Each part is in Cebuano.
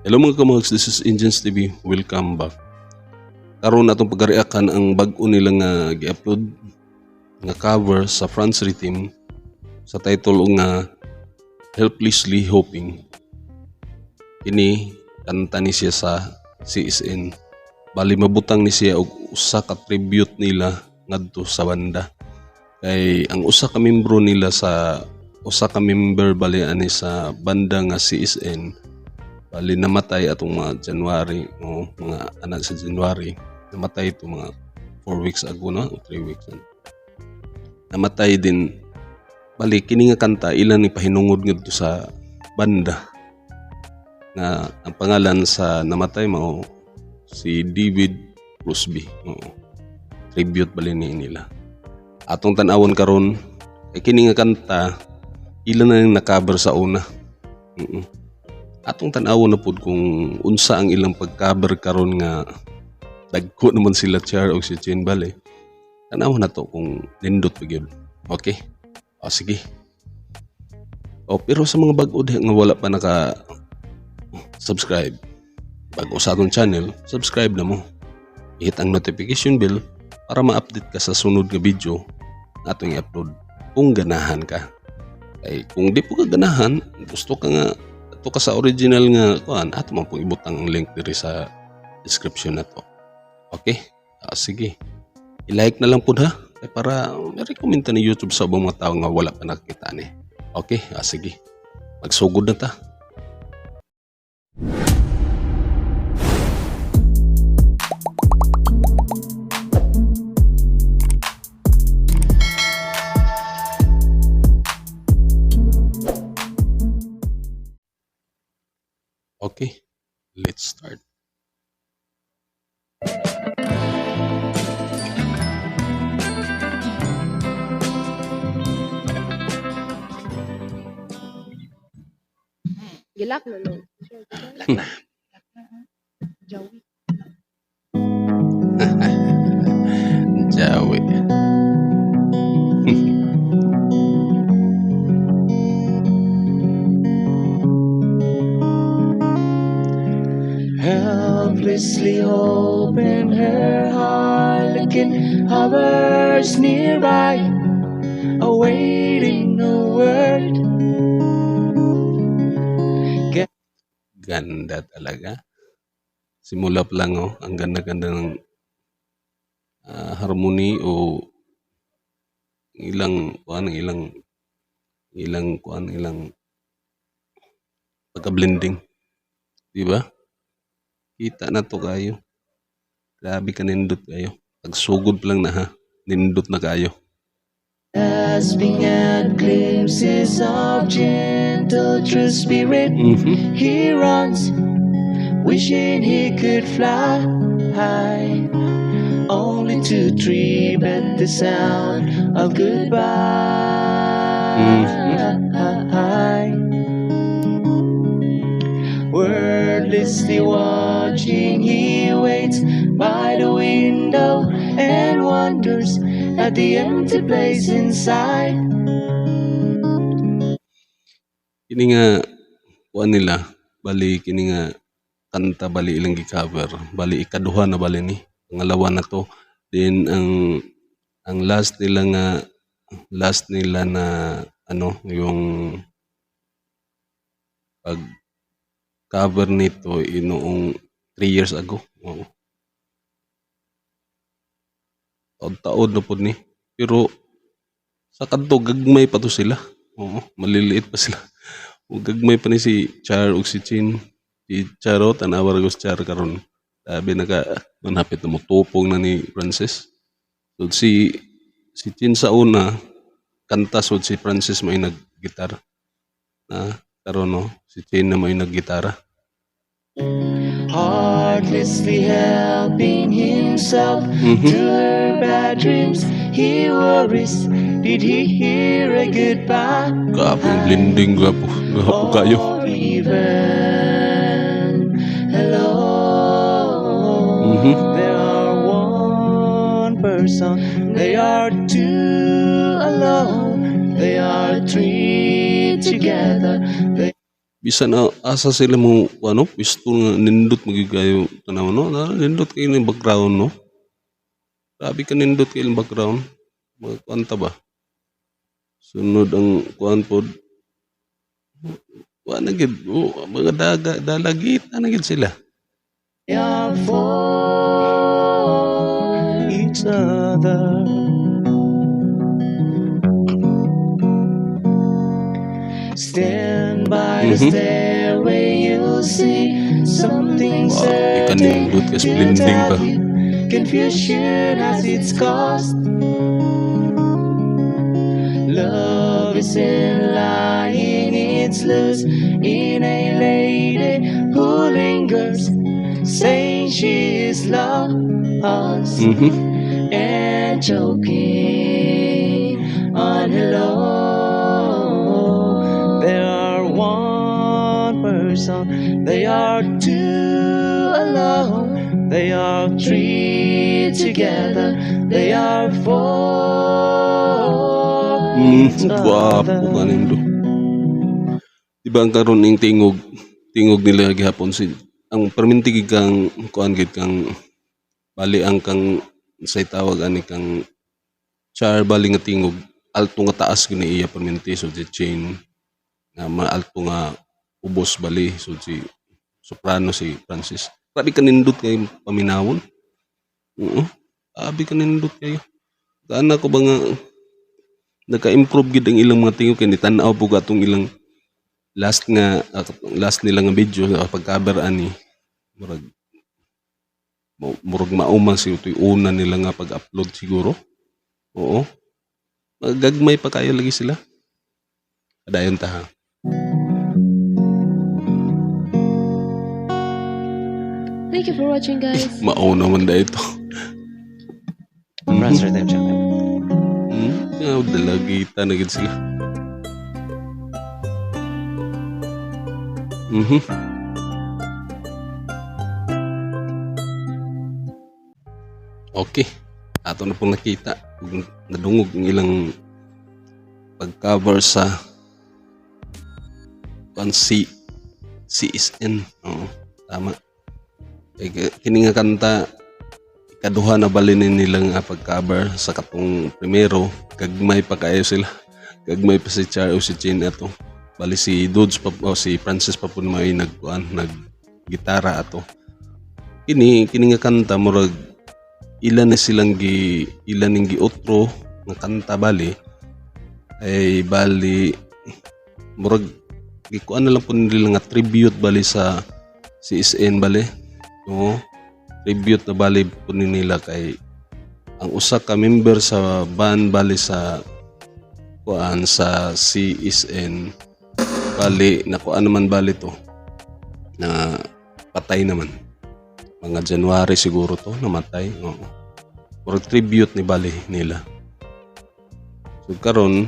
Hello mga kamags, this is Engines TV. Welcome back. Karon atong pagreakan ang bag-o nila nga gi-upload nga cover sa France Rhythm sa title nga Helplessly Hoping. Kini kanta ni siya sa CSN. Bali mabutang ni siya og usa ka tribute nila ngadto sa banda. Kay ang usa ka membro nila sa usa ka member bali ani sa banda nga CSN, bali namatay atong mga January o mga anak sa January, namatay ito mga 4 weeks ago na o 3 weeks na. Namatay din. Bali kini nga kanta ilan ni pahinungod ngadto sa banda nga ang pangalan sa namatay mao si David Crosby. Oo. Tribute bali ni nila. Atong tan-awon karon kay kini nga kanta ilan na yung na-cover sa una. Atong tan-awon na pud kung unsa ang ilang pag-cover karon nga dagko naman sila Char o si Chin. Bale tan-awon na to kung nindot pa gyud. Okay, o sige. O pero sa mga bag-o diha nga wala pa naka subscribe, bago sa atong channel, subscribe na mo, i-hit ang notification bell para ma-update ka sa sunod nga video na atong i-upload kung ganahan ka. Kay kung di po ka ganahan, gusto ka nga ato ka sa original nga kuan, ato man pong ibutang ang link diri sa description na to. Okay? Ah, sige. I-like na lang pud ha kay para may-recommend ta ni YouTube sa ubang mga tao nga wala pa nakakita ni. Okay? Ah, sige. Magsugod na ta. Okay, let's start. Gilak na no. Lock na. Jawi. Jawi. Helplessly hoping her harlequin hovers nearby, awaiting a word. Ganda talaga. Simula pa lang oh, ang ganda-ganda ng harmony o ilang kuan ilang ilang kuan ilang pagka-blending. Di ba? Kita na to kayo. Grabe ka nindot kayo. Pagsugod pa lang na ha. Nindot na kayo. Grasping at glimpses of gentle true spirit, he runs, wishing he could fly, only to trip at the sound of goodbye. Wordlessly watching, he waits by the window and wonders at the empty place inside. Kini nga kuan nila, bali kini nga kanta bali ilang gi-cover, bali ikaduha na bali ni, pangalawa na to. Then ang last nila na ano yung pag cover nito noong 3 years ago. Oo. Taod-taod na pud ni. Pero sa kadto gagmay pa to sila. Oo, maliliit pa sila. O gagmay pa ni si Char ug si Chin. Si Charo, tanawa ra si Char karon. Sabi naka manhapit na motupong na ni Francis. So si si Chin sa una kanta, so si Francis may nag-gitar. Na karon no, si Chin na may naggitara. Heartlessly helping himself to her bad dreams, he worries. Did he hear a goodbye? Grabe yung blending, gwapo. Gwapo kayo. Or even hello. There are one person, they are two alone, they are three together. They Bisan asa sila mo ano, pwesto nga nindot magyud kayo tanaw, no? Nindot kayo ng background, no? Grabe ka nindot kayo ng background. Mga kuan ta ba? Sunod ang kuan pod. Wa na gid, oh, mga daga dalagita na gid sila. They are for each other. Stand by the stairway, you'll see something Wow, certain ikanindot ka to blending tell pa. you. Confusion has its cost. Love isn't lying, it's loose in a lady who lingers, saying she is lost and choking on hello. There are one person, they are two alone, they are three together, they are four each Gwapo other. ka nindo. Di ba ang karon ning tingog nila gihapon si ang perminti gid kang kuan gid kang bali ang kang say tawag ani kang char bali nga tingog alto nga taas gid ni iya perminti, so si Chain nga maalto nga ubos bali, so si soprano si Francis. Grabe ka nindot kayo paminawon. Oo. Grabe ka nindot kayo. Kaana ko ba nga naka-improve gid ang ilang mga tingog kay nitan-aw po atong ilang last nga last nila nga video pag-cover ani murag mao man siguro ito'y una nila nga pag-upload siguro. Oo. Magagmay pa kayo lagi sila. Padayon ta ha. Thank you for watching, guys. Mao naman da ito. Franz Redemption. Dalagita na gid sila. Okay. Ato na pong nakita ug nadungog ang ilang pag-cover sa kuan C CSN. Oo, tama. Kay kini nga kanta ikaduha na bali ni nila nga pag-cover sa katong primero, gagmay pa kayo sila. Gagmay pa si Char o si Chin ato. Bali si Dudes pa o si Francis pa po may nagkuan, nag-gitara ato. Kini nga kanta murag ilan na silang gi ilan ning giotro nga kanta bali ay bali murag gikuan na lang po nila nga tribute bali sa CSN bali. Oo. Tribute na bali po ni nila kay ang usa ka member sa band bali sa kuan sa CSN bali nakuan naman bali to na patay naman mga January siguro to namatay. Oo. Murag tribute ni bali nila. So karon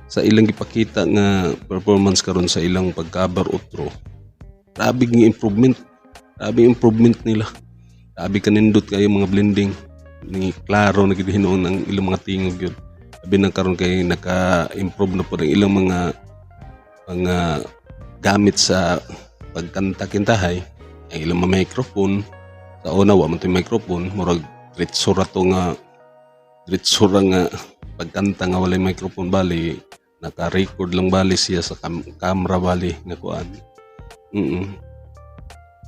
sa ilang gipakita nga performance karon sa ilang pag-cover outro, grabe nga improvement. Grabe improvement nila. Grabe kanindot kayo mga blending ni klaro na gid hinuon ang ilang mga tingog yun. Sabi nang karon kay naka-improve na po ang ilang mga gamit sa pagkanta kintahay, ang ilang mga microphone. Sa una wa man to'y microphone, murag diretso ra to nga diretso ra nga pagkanta nga walay microphone bali, naka-record lang bali siya sa camera bali nga kuan.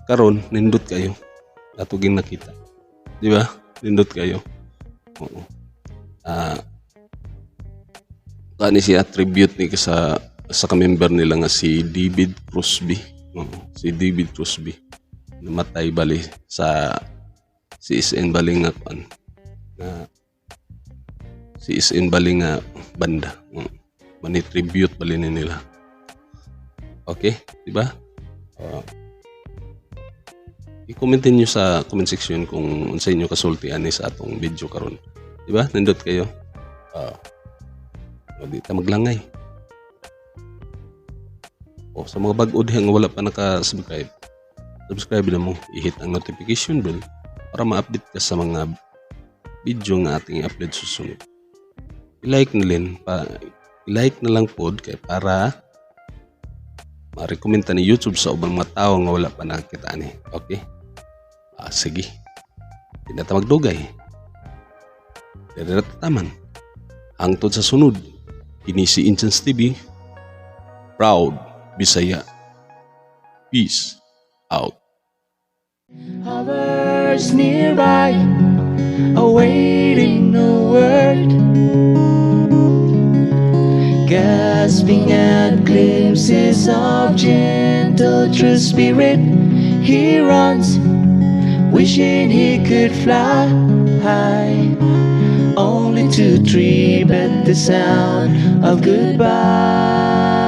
Karon nindot kayo. Ato ging nakita. Di ba? Nindot kayo. Oo. Kani siya tribute ni sa ka-member nila nga si David Crosby. Oo, si David Crosby. Namatay bali sa CSN bali nga kuan. Na CSN bali nga banda. Oo. Mani tribute bali ni nila. Okay, di ba? I-comment niyo sa comment section kung unsa inyo kasulti ani sa atong video karon. Di ba? Nindot kayo. Di ta maglangay. O sa mga bag-o diha nga wala pa naka-subscribe, subscribe na mo, i-hit ang notification bell para ma-update ka sa mga video nga ating i-upload susunod. I-like na lang pa, i-like na lang pod kay para Ma-recommend ta ni YouTube sa ubang mga tao nga wala pa nakakita ani. Okay? Ah, sige. Di na ta magdugay. Diri ra ta taman. Hangtod sa sunod. Kini si Incense TV. Proud Bisaya. Peace out. Hovers nearby, awaiting a word, gasping at glimpses of gentle true spirit. He runs, wishing he could fly, only to trip at the sound of goodbye.